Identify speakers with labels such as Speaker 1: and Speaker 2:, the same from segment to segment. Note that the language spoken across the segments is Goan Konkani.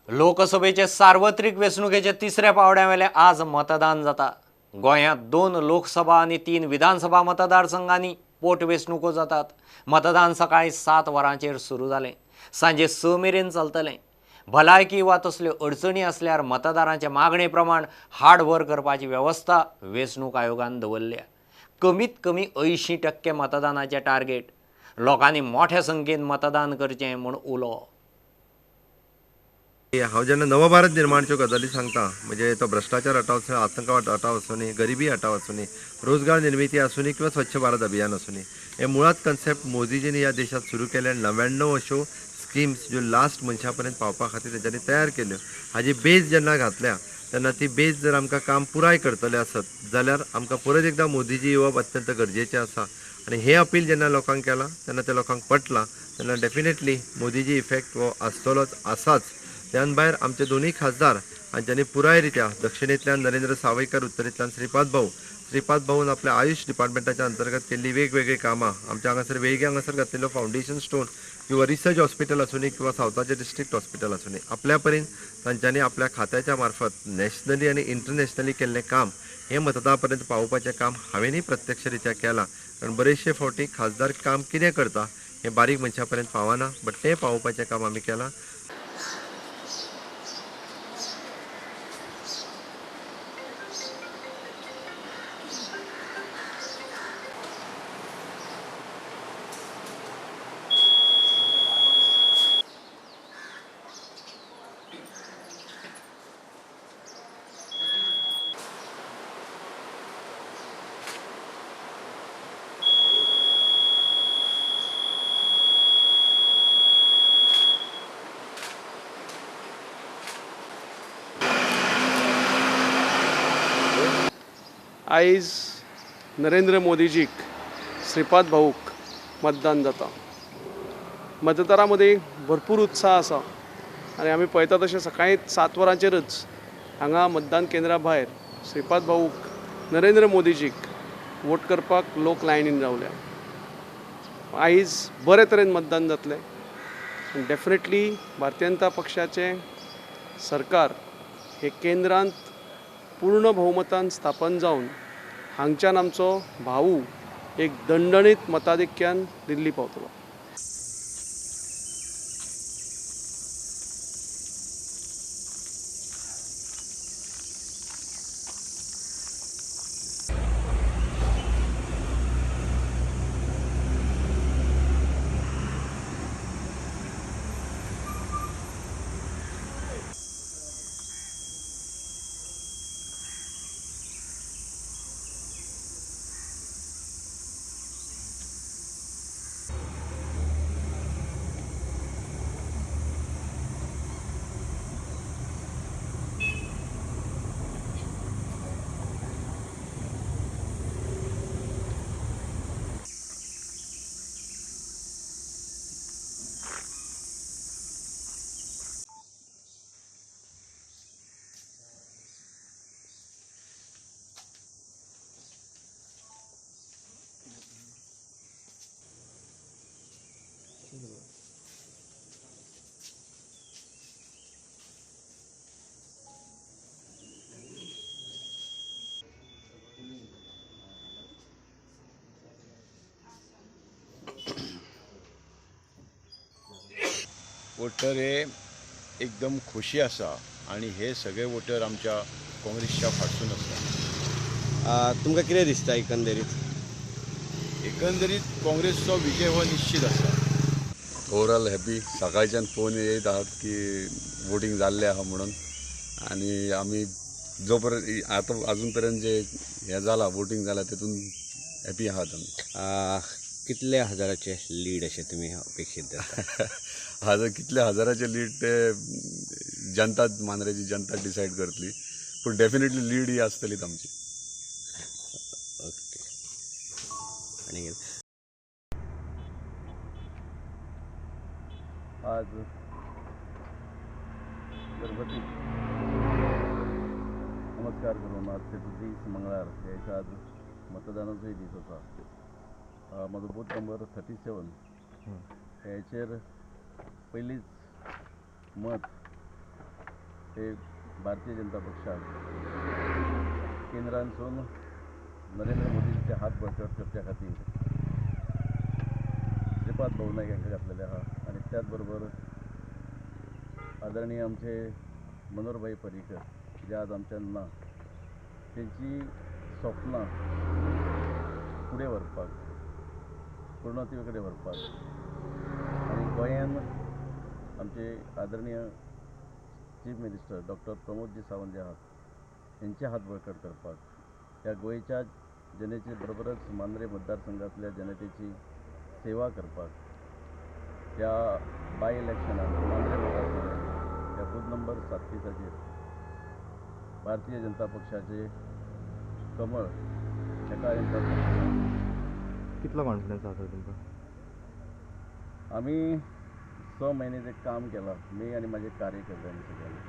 Speaker 1: लोकसभेचे सार्वत्रिक वेंचणुकेचे तिसऱ्या पावड्यावेले आज मतदान जाता. गोंयांत 2 लोकसभा आनी 3 विधानसभा मतदारसंघांनी पोटवेंचणुको जातात. मतदान सकाळी 7 वरांचेर सुरू जालें, सांजे 6 मेरेन चलतलें. भलायकी वा तसल्यो अडचणी आसल्यार मतदारांचे मागणे प्रमाण हाड व्हर करपाची वेवस्था वेंचणूक आयोगान दवरल्या. कमीत कमी 80% मतदानाचें टार्गेट. लोकांनी मोठ्या संख्येन मतदान करचें म्हूण उलो.
Speaker 2: हांव जेन्ना नवभारत निर्माणच्यो गजाली सांगता, म्हणजे तो भ्रश्टाचार हटाव आसूं, आतंकवाद हटाव आसूं, गरिबी हटाव आसूं, रोजगार निर्मिती आसूं किंवा स्वच्छ भारत अभियान आसूं, हे मुळात कन्सेप्ट मोदीजींनी ह्या देशात सुरू केले. 99 अश्यो स्किम्स ज्यो लास्ट मनशा पर्यंत पावपा खातीर तेंच्यांनी तयार केल्यो. हाजी बेज जेन्ना घातल्या तेन्ना ती बेज जर आमकां काम पुराय करतले आसत जाल्यार आमकां परत एकदां मोदीजी येवप अत्यंत गरजेचें आसा. आनी हें अपील जेन्ना लोकांक केलां तेन्ना ते लोकांक पटलां, तेन्ना डेफिनेटली मोदीजी इफेक्ट हो आसतलोच आसाच. त्यान भायर आमचे दोनूय खासदार हांच्यांनी पुराय रित्या दक्षिणेंतल्यान नरेंद्र सावयकर, उत्तरेंतल्यान श्रीपाद भाऊ, श्रीपाद भाऊन आपल्या आयुष डिपार्टमेंटाच्या अंतर्गत केल्ली वेगवेगळी कामां, आमच्या हांगासर वेळगे हांगासर घातलेलो फावंडेशन स्टोन किंवा रिसर्च हॉस्पिटल आसूं किंवा सावथाचें डिस्ट्रिक्ट हॉस्पिटल आसूं, आपल्या परीन तांच्यांनी आपल्या खात्याच्या मार्फत नॅशनली आनी इंटरनॅशनली केल्लें काम हें मतदारा पर्यंत पावोवपाचें काम हांवेंय प्रत्यक्षरित्या केलां. कारण बरेचशे फावटी खासदार काम कितें करता हें बारीक मनशा पर्यंत पावना, बट तें पावोवपाचें काम आमी केलां.
Speaker 3: आयज नरेंद्र मोदीजीक, श्रीपाद भाऊक मतदान जाता. मतदारां मदीं भरपूर उत्साह आसा आनी आमी पळयता तशें सकाळी 7 वरांचेरच हांगा मतदान केंद्रा भायर श्रीपाद भाऊक, नरेंद्र मोदीजीक वोट करपाक लोक लायनीन रावल्या. आयज बरे तरेन मतदान जातलें. डेफिनेटली भारतीय जनता पक्षाचें सरकार हे केंद्रांत पूर्ण बहुमतान स्थापन जावन हांगच्यान आमचो भाऊ एक दंडणीत मताधिक्यान दिल्ली पावतलो.
Speaker 4: वोटर हे एकदम खुशी आसा आनी हे सगळे वोटर आमच्या काँग्रेसच्या फाटसून आसा.
Speaker 5: तुमकां कितें दिसता एकंदरीत?
Speaker 4: एकंदरीत काँग्रेसचो विजय हो निश्चित आसा.
Speaker 6: Overall happy. सकाळच्यान फोन येयत आहात की वोटींग जाल्लें आहा म्हणून, आनी आमी जो पर्यंत आतां अजून पर्यंत जे हें जालां वोटींग जालां तेतून हॅपी आहात आमी.
Speaker 5: कितले हजाराचे लीड अशें तुमी अपेक्षीत धरता?
Speaker 6: हजार कितले हजाराचे लीड ते जनता, मांद्रेची जनता डिसायड करतली, पूण डेफिनेटली लीड ही आसतलीच आमची.
Speaker 5: ओके. आनी
Speaker 7: आज गणपती नमस्कार करून आज तेचो दीस मंगळार, ह्या दिसा आज मतदानाचोय दीस आसा. म्हजो बूथ नंबर 37 हेचेर पयलींच मत हे भारतीय जनता पक्षाक केंद्रांसून नरेंद्र मोदींचे हात बळकट करच्या खातीर श्रीपाद भाऊ नायक हांकां घातलेले आहा आनी त्याच बरोबर आदरणीय आमचे मनोहरभाई पर्रीकर जे आज आमच्यान ना, तेंची स्वप्नां फुडें व्हरपाक, पूर्णत्वे कडेन व्हरपाक आनी गोंयान आमचे आदरणीय chief minister doctor Pramod ji Sawant जे आहात हेंचे हात बळकट करपाक, ह्या गोंयच्या जनतेचे बरोबरच मांद्रे मतदारसंघातल्या जनतेची सेवा करपाक ह्या बाय इलेक्शनान मांद्रे मतदारसंघात ह्या बूथ नंबर 37 भारतीय जनता पक्षाचे कमळ एका.
Speaker 8: कितलो कॉन्फिडन्स आसा तुमकां?
Speaker 7: आमी 6 म्हयने जे काम केलां मी आनी म्हाजे कार्यकर्त्यांनी सगळ्यांनी,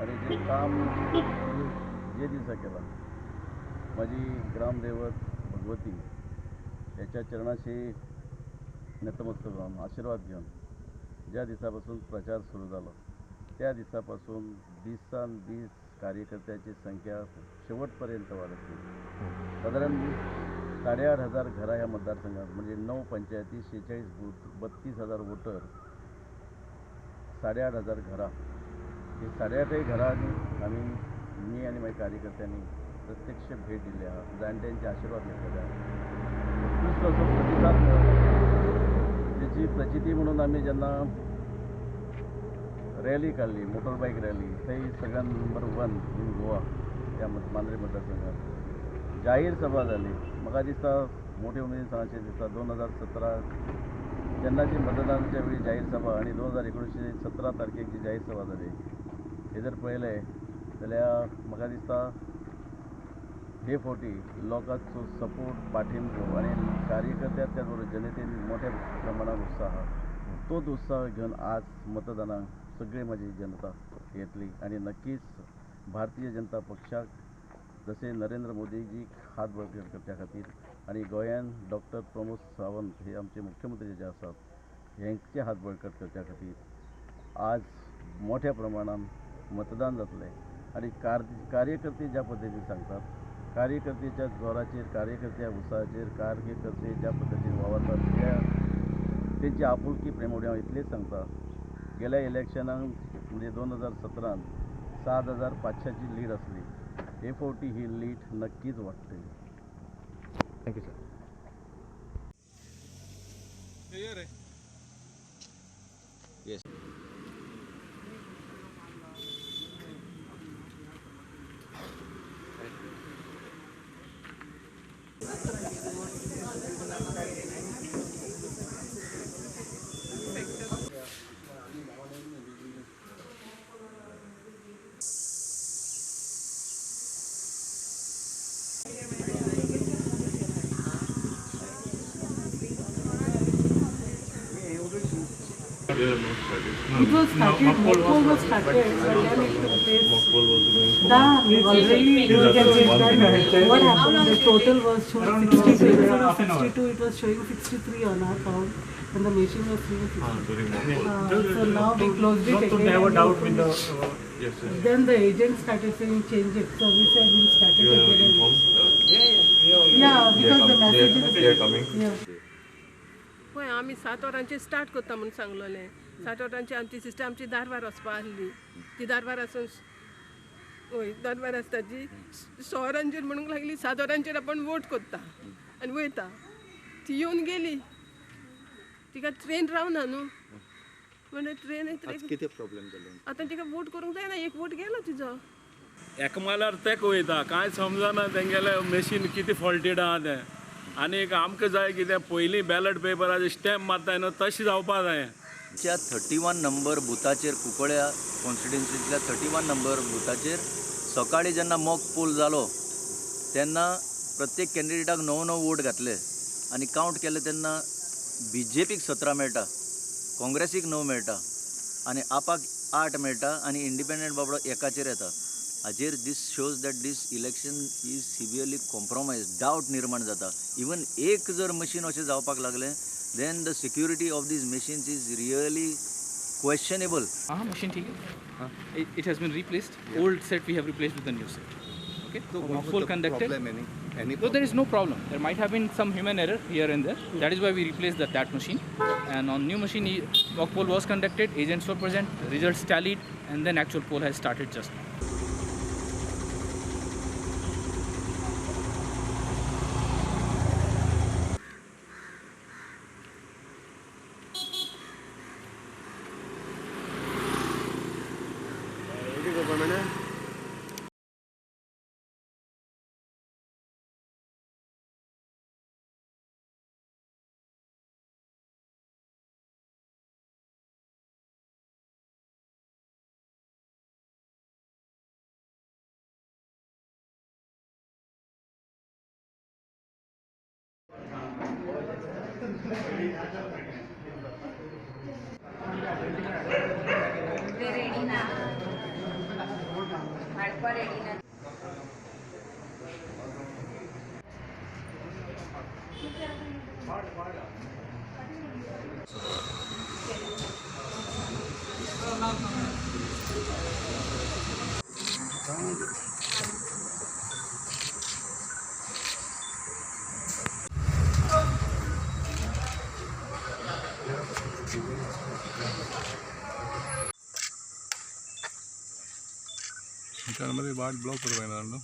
Speaker 7: आनी जे काम जे दिसा केलां म्हाजी ग्रामदैवत भगवती ह्याच्या चरणाशी नतमस्तक जावन आशिर्वाद घेवन ज्या दिसा पासून प्रचार सुरू जालो त्या दिसा पासून दिसान दीस कार्यकर्त्याची संख्या शेवट पर्यंत वाडत गेली. सादारण 8,500 घरां ह्या मतदारसंघात, म्हणजे 9 पंचायती, 46 बूथ, 32,000 वोटर, 8,500 घरां, ही 8,500 घरांनी आमी मी आनी माझ्या कार्यकर्त्यांनी प्रत्यक्ष भेट दिली आहा, जाणट्यांचे आशिर्वाद घेतलेले आहा, उत्कृश्ट असो प्रतिसाद मेळ्ळो. तेची प्रचिती म्हणून आमी जेन्ना रॅली काडली, मोटर बायक रॅली, थंय सगळ्यात नंबर 1 इन गोवा ह्या मांद्रे मतदारसंघात जाहीर सभा जाली. म्हाका दिसता मोठे उमेदीन सांगचें दिसता 2017 तेन्नाची मतदानाच्या वेळी जाहीर सभा आनी 2019 17 तारखेक जी जाहीर सभा जाली हे जर पळयलें जाल्यार म्हाका दिसता हे फावटी लोकांचो सपोर्ट, पाठिंबो आनी कार्यकर्त्याक त्याच बरोबर जनतेन मोठ्या प्रमाणात उत्साह आहा, तोच उत्साह घेवन आज मतदानाक सगळी म्हाजी जनता येतली आनी नक्कीच भारतीय जनता पक्षाक जसे नरेंद्र मोदीजी हात बळकट करच्या खातीर आनी गोंयान डॉक्टर प्रमोद सावंत हे आमचे मुख्यमंत्री जे आसात हेंचे हात बळकट करच्या खातीर आज मोठ्या प्रमाणान मतदान जातलें. आनी कार्यकर्ते ज्या पद्दतीन सांगतात, कार्यकर्तेच्या जोराचेर, कार्यकर्त्या उत्साहाचेर, कार्यकर्ते ज्या पद्दतीन वावरतात त्या तेंची आपुलकी प्रेमवडी हांव इतलेंच सांगता, गेल्या इलेक्शनाक म्हणजे 2017 7,500 लीड आसली, हे फावटी ही लीड नक्कीच वाडटली.
Speaker 8: Thank you sir.
Speaker 5: Yes.
Speaker 9: It was started, mock poll was started, but then it took place. Done already. What happened? The total was showing 63 instead of 62. It was showing 63 on our count, and the machine was showing 62. So now we closed it again.
Speaker 10: Not to have a doubt with the.
Speaker 9: Yes, yes. Then the agent started saying change it. So we said we started again. Yeah, because the messages.
Speaker 10: They are coming.
Speaker 9: Yeah.
Speaker 11: पळय आमी 7 वरांचेर स्टार्ट करता म्हूण सांगलोलें. 7 वरांचेर आमची सिस्टर आमची दारवार वचपा आसली, ती दारवार आसून वय दारवार आसता जी 6 वरांचेर म्हणूंक लागली 7 वरांचेर आपूण वोट करता आनी वयता. ती येवन गेली, तिका ट्रेन रावना न्हू म्हणजे ट्रेन
Speaker 5: कितें प्रॉब्लेम जालो
Speaker 11: आतां तिका वोट करूंक जायना, एक वोट गेलो तिजो.
Speaker 10: एका माल्यार तेक वयता, कांय समजना तेंगेलें मशीन कितें फॉल्टेड आहा तें. आनी आमकां जाय कितें पयलीं बॅलट पेपराचेर स्टॅम्प मारता न्हू तशें जावपा जाय.
Speaker 12: 31 नंबर बुथाचेर कुंकळ्या कॉन्स्टिट्युन्सींतल्या 31 नंबर बुथाचेर सकाळी जेन्ना मॉक पोल जालो तेन्ना प्रत्येक कॅन्डिडेटाक 9-9 वोट घातले आनी कावंट केले तेन्ना बीजेपीक 17 मेळटा, काँग्रेसीक 9 मेळटा आनी आपाक 8 मेळटा आनी इंडिपेंडंट बाबडो एकाचेर येता. हाजेर this shows that this election is severely compromise, doubt निर्माण जाता. इवन एक जर मशीन अशें जावपाक लागलें then the security of these machines is really questionable.
Speaker 13: हाँ, मशीन ठीक है. It has been replaced. Old set we have replaced with the new set. Okay, mock poll conducted. No, there is no problem. There might have been some human error here and there. That is why we replaced that machine. And on new machine, mock poll was conducted, agents were present, results tallied, and then actual poll has started just now.
Speaker 6: Ward block करवा ना.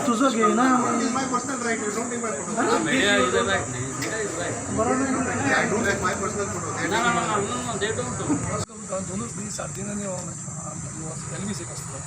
Speaker 14: तुझं घे ना.
Speaker 15: My personal right. You don't take my photo.
Speaker 13: Media is right. Media is right.
Speaker 15: I don't take my personal photo.
Speaker 13: No, no, no, no, no, they don't do.
Speaker 14: दोनच दीस 7 दिनांनी एलवीस एक आसता.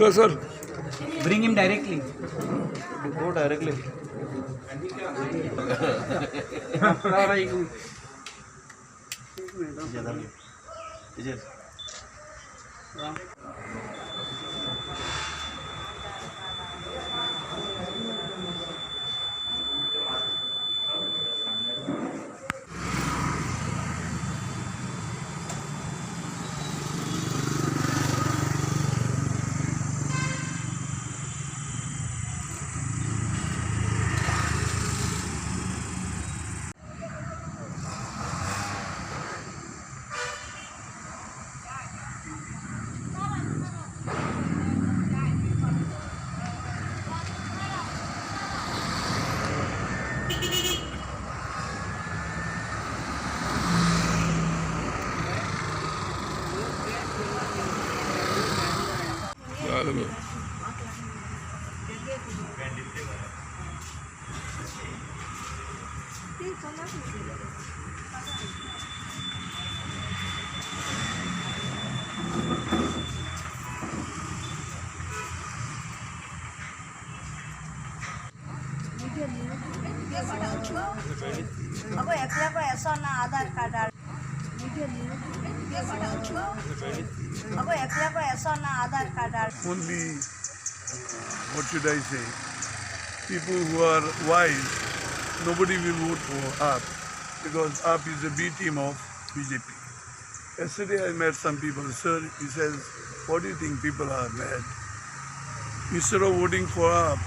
Speaker 6: Sir, sir.
Speaker 13: Bring him directly.
Speaker 8: Go directly.
Speaker 16: Only, what should I say, people who are wise, nobody will vote for AAP because AAP is a B team of BJP. Yesterday I met some people, sir, he says, what do you think, people are mad? Instead of voting for AAP,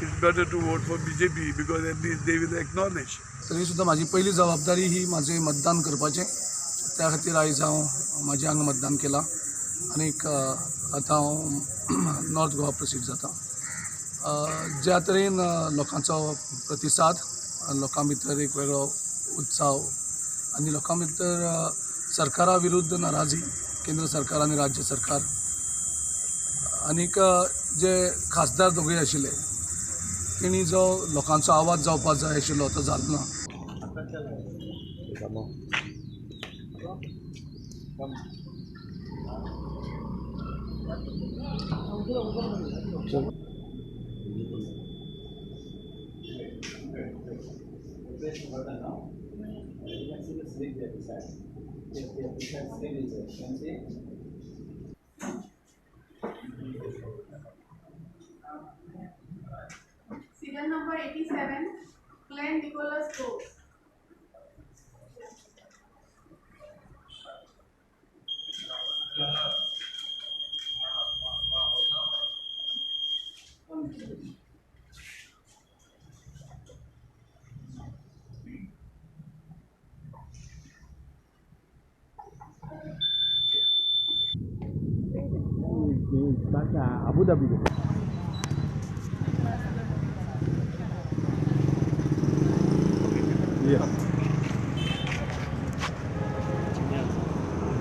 Speaker 16: It's better to vote for BJP because at least they will acknowledge.
Speaker 14: तरी सुद्दां म्हाजी पयली जबाबदारी ही म्हाजें मतदान करपाचें, त्या खातीर आयज हांव म्हाजें हांगा मतदान केलां आनीक आतां हांव नॉर्थ गोवा प्रोसीड जाता. ज्या तरेन लोकांचो प्रतिसाद, लोकां भितर एक वेगळो उत्साह आनी लोकां भितर सरकारा विरुद्ध नाराजी, केंद्र सरकार आनी राज्य सरकार आनीक जे खासदार दोगूय आशिल्ले तेणी जो लोकांचो आवाज जावपाक जाय आशिल्लो तो जालो ना.
Speaker 17: Serial number 87, Glenn Nicholas Rose.
Speaker 8: Abu Dhabi.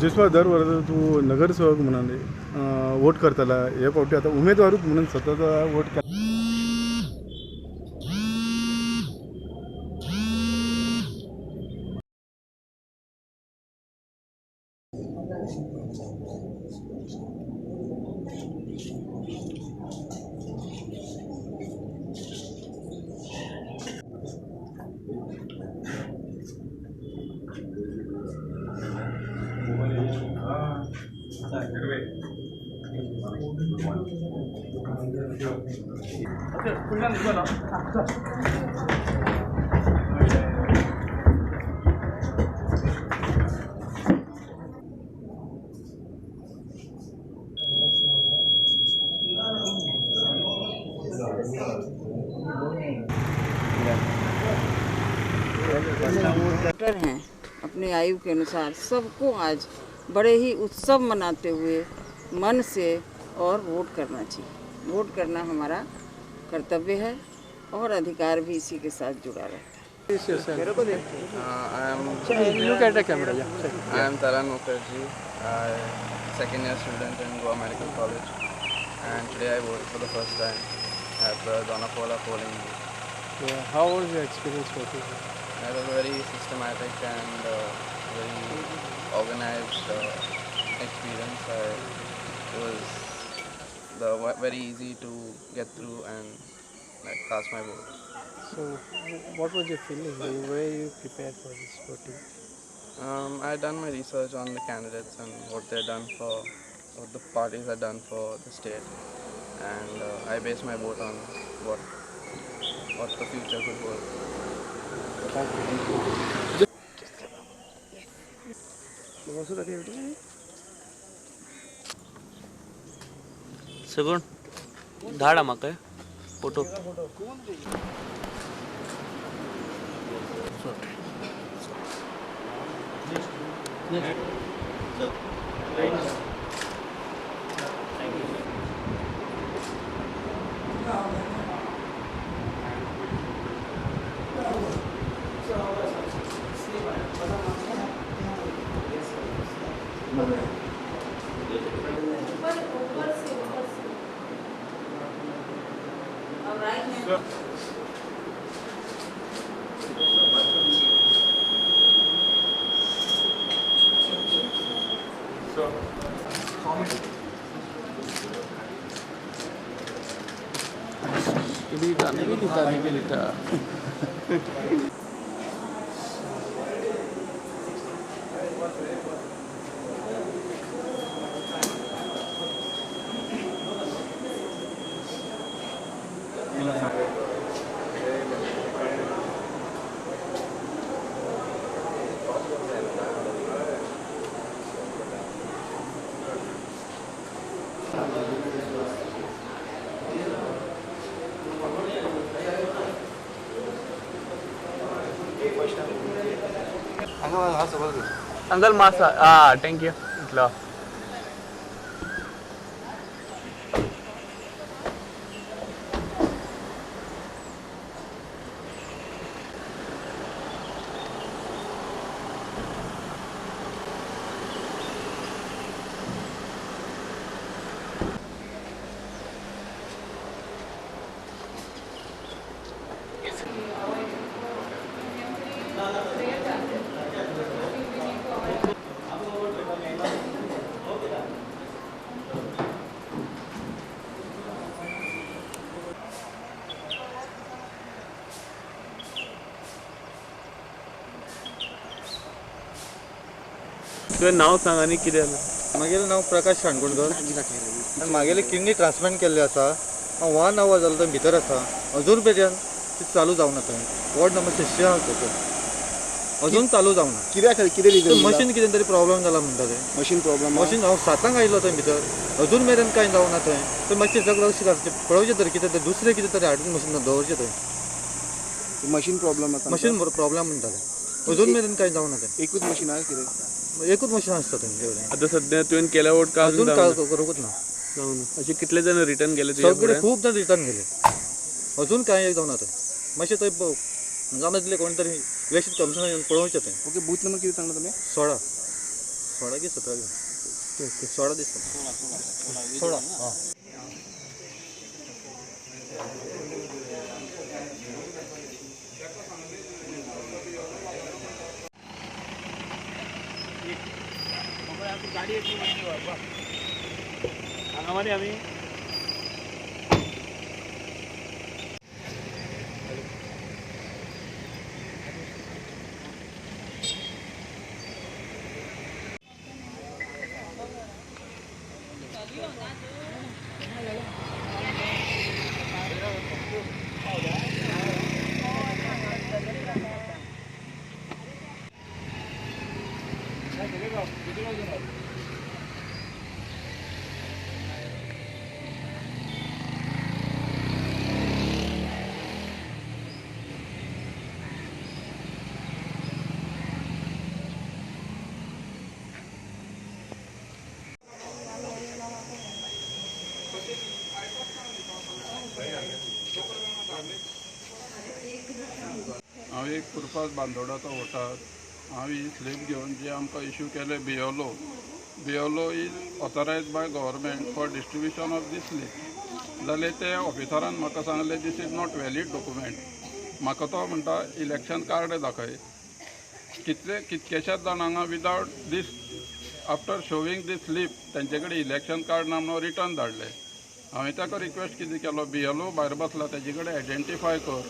Speaker 18: जिसवा दर वर्सा तूं नगरसेवक म्हणून वोट करताला, हे फावटी आतां उमेदवारूच म्हणून स्वता वोट केला.
Speaker 19: डॉक्टर हैं अपने आयु के अनुसार सबको आज बड़े ही उत्सव मनाते हुए मन से और वोट करना चाहिए। वोट करना हमारा कर्तव्य है और अधिकार भी इसी के साथ जुड़ा रहता है.
Speaker 20: I am Taran Mukherjee, second year student in Goa Medical College, and today I voted for the first time at the Dona Paula polling booth.
Speaker 3: Yeah, how was your experience voting?
Speaker 20: It was a very systematic and very organized experience. It was very easy to get through and cast my vote.
Speaker 3: So, what was your feeling? Were you prepared for this voting?
Speaker 20: I had done my research on the candidates and what they've done for, what the parties have done for the state, and I based my vote on what the future could hold.
Speaker 3: Thank you.
Speaker 8: सगुण धाडा म्हाका फोटो.
Speaker 3: Nivedita, Nivedita.
Speaker 8: अंकल मासा ah thank you इतलो तुवें नांव सांग आनी कितें जालें?
Speaker 21: म्हागेलें नांव प्रकाश काणकोणकर आनी म्हागेलें किडनी ट्रान्सप्लांट केल्लें आसा. हांव 1 our जालो थंय भितर आसा, अजून मेरेन ती चालू जावना. थंय वॉर्ड नंबर 60 आसा थंय, अजून चालू जावना.
Speaker 4: कित्या खातीर कितें रिजन?
Speaker 21: मशीन कितें तरी प्रॉब्लम जाला म्हणटा ते.
Speaker 4: मशीन प्रॉब्लम
Speaker 21: मशीन हांव 7 आयलो थंय भितर, अजून मेरेन कांय जावना थंय. थंय मातशें सगळें लक्ष घालचें, पळोवचें तरी कितें तरी दुसरें कितें तरी हाडून मशीन दवरचें थंय.
Speaker 4: मशीन प्रॉब्लम आसा,
Speaker 21: मशीन प्रॉब्लम म्हणटा ते, अजून मेरेन कांय जावना थंय.
Speaker 4: एकूच मशीन आसा कितें?
Speaker 21: एकूच मशीन आसता थंय.
Speaker 8: आतां सद्या तुवें केल्या वोट का
Speaker 21: अजून करूंकच ना?
Speaker 8: जावना. अशे कितले जाण रिटर्न गेले?
Speaker 21: सगळे खूब जाण रिटर्न गेले, अजून कांय एक जावना थंय. मातशें थंय जावना तितलें कोण तरी इलेक्शन कमिशनर येवन पळोवचें थंय.
Speaker 4: ओके, बूथ नंबर कितें सांगला तुमी?
Speaker 21: 16 16 की 17 16 दिसता. 16 आं.
Speaker 8: गाडी येतली मागीर व्हरपाक हांगा मरे आमी.
Speaker 16: हांव एक कुरपास बांदोडाचो वोटर. हांव ही स्लीप घेवन जे आमकां इशू केले BLO, BLO is authorised by government for distribution of this slip. जाल्यार ते ऑफिसरान म्हाका सांगलें this is not valid document. म्हाका तो म्हणटा इलेक्शन कार्ड दाखय. कितकेशाच जाणांक without this after showing this slip तेंचे कडेन इलेक्शन कार्ड ना म्हणून रिटर्न धाडलें. हांवें ताका रिक्वेस्ट कितें केलो, बीएलओ भायर बसला तेजे कडेन आयडेंटिफाय कर,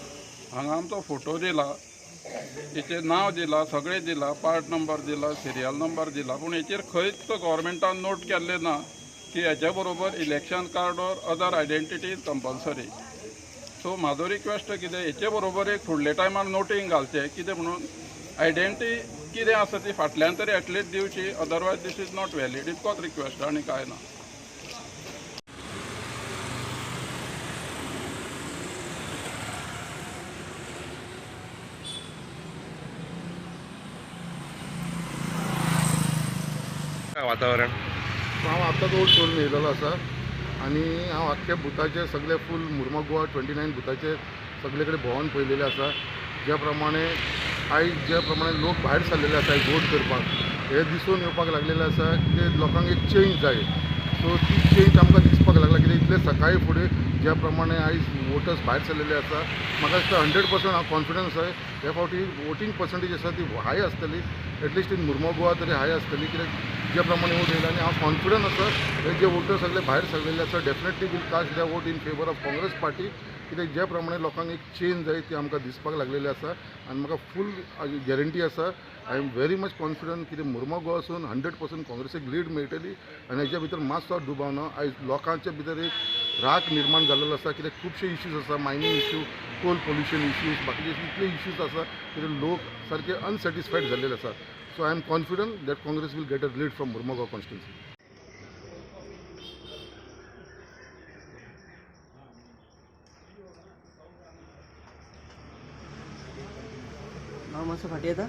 Speaker 16: हांगा आमचो फोटो दिला, हेचें नांव दिलां, सगळें दिलां, पार्ट नंबर दिला, सिरियल नंबर दिला, पूण हेचेर खंयच गव्हर्मेंटान नोट केल्लें ना की हेच्या बरोबर election card or other identity is compulsory. So म्हाजो रिक्वेस्ट कितें, हेचे बरोबर एक फुडल्या टायमार नोटींग घालचें कितें म्हणून आयडेंटिटी कितें आसा ती फाटल्यान तरी एटलिस्ट दिवची, otherwise this is not valid. इतकोच रिक्वेस्ट आनी कांय ना.
Speaker 2: वातावरण
Speaker 22: हांव आतांच वोट करून येयलेलो आसा आनी हांव आख्ख्या बुथाचेर सगळे फूल मुर्मो गोवा 29 बुथाचेर सगळे कडेन भोंवन पळयलेले आसा. ज्या प्रमाणे आयज ज्या प्रमाणे लोक भायर सरलेले आसा वोट करपाक, हे दिसून येवपाक लागलेले आसा की लोकांक एक चेंज जाय. सो ती चेंज आमकां दिसपाक लागला कित्याक इतले सकाळी फुडें ज्या प्रमाणे आयज वोटर्स भायर सरलेले आसा, म्हाका दिसता 100% हांव कॉन्फिडन्स आसा ह्या फावटी वोटींग पर्संटेज आसा ती हाय आसतली, एटलिस्ट इन मुर्मो गोवा तरी हाय आसतली. कित्याक ज्या प्रमाणे वोट येयला आनी हांव कॉन्फिडंट आसा हे जे वोटर सगळे भायर सरलेले आसा definitely will cast their vote in favour of Congress party. कित्याक ज्या प्रमाणे लोकांक एक चेंज जाय ती आमकां दिसपाक लागलेली आसा आनी म्हाका फूल गॅरंटी आसा. I am very much confident कित्याक मुर्मो गोवासून 100% काँग्रेसीक लीड मेळटली आनी हेच्या भितर मातसो दुबाव ना. आयज लोकांच्या भितर एक राग निर्माण जाल्लो आसा कित्याक खुबशे इश्यूज आसा, mining issue, coal pollution issues, बाकीचे इतले इश्यूज आसा कित्याक लोक सारके अनसॅटिस्फायड जाल्लेले आसा. So I am confident that Congress will get a lead from Mormugao constituency.
Speaker 1: हांव मातसो फाटीं येता.